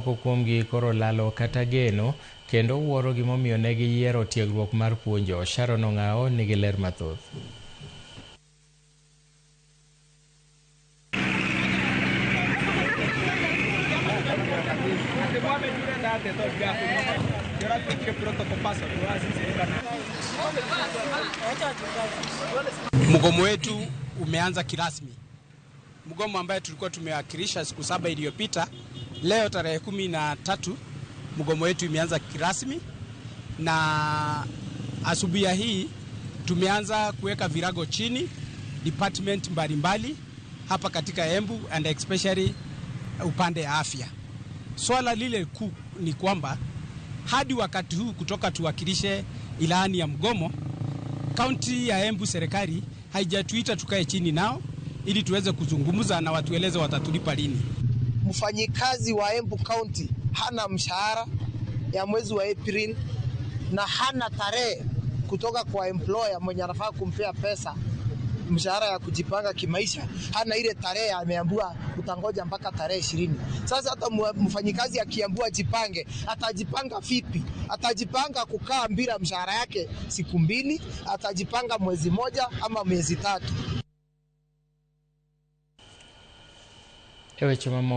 Moko kuomgi koro lalo kata geno kendo wuoro gimomiyo ne giyiero tiegruok mar puonjo. Sharon Ong'ao nigi ler mathoth. Mgomo wetu umeanza kirasmi, mgomo ambaye tulikuwa tumewakilisha siku 7 iliyopita. Leo tarehe 13 mgomo wetu imeanza kirasmi, na asubuhi hii tumeanza kuweka virago chini department mbalimbali hapa katika Embu and especially upande afya. Swala lile kuu ni kwamba hadi wakati huu kutoka tuwakilishe ilani ya mgomo, kaunti ya Embu serikali haijatuita tukae chini nao ili tuweze kuzungumza na watueleze watatulipa lini. Mfanyikazi wa Embu County hana mshahara ya mwezi wa April na hana tarehe kutoka kwa employer mwenye anafaa kumpea pesa mshahara ya kujipanga kimaisha. Hana ile tarehe, ameambiwa utangoja mpaka tarehe 20. Sasa hata mfanyikazi akiambiwa jipange, atajipanga vipi? Atajipanga kukaa bila mshahara yake siku 2, atajipanga mwezi 1 ama miezi 3. Eweche mamoko.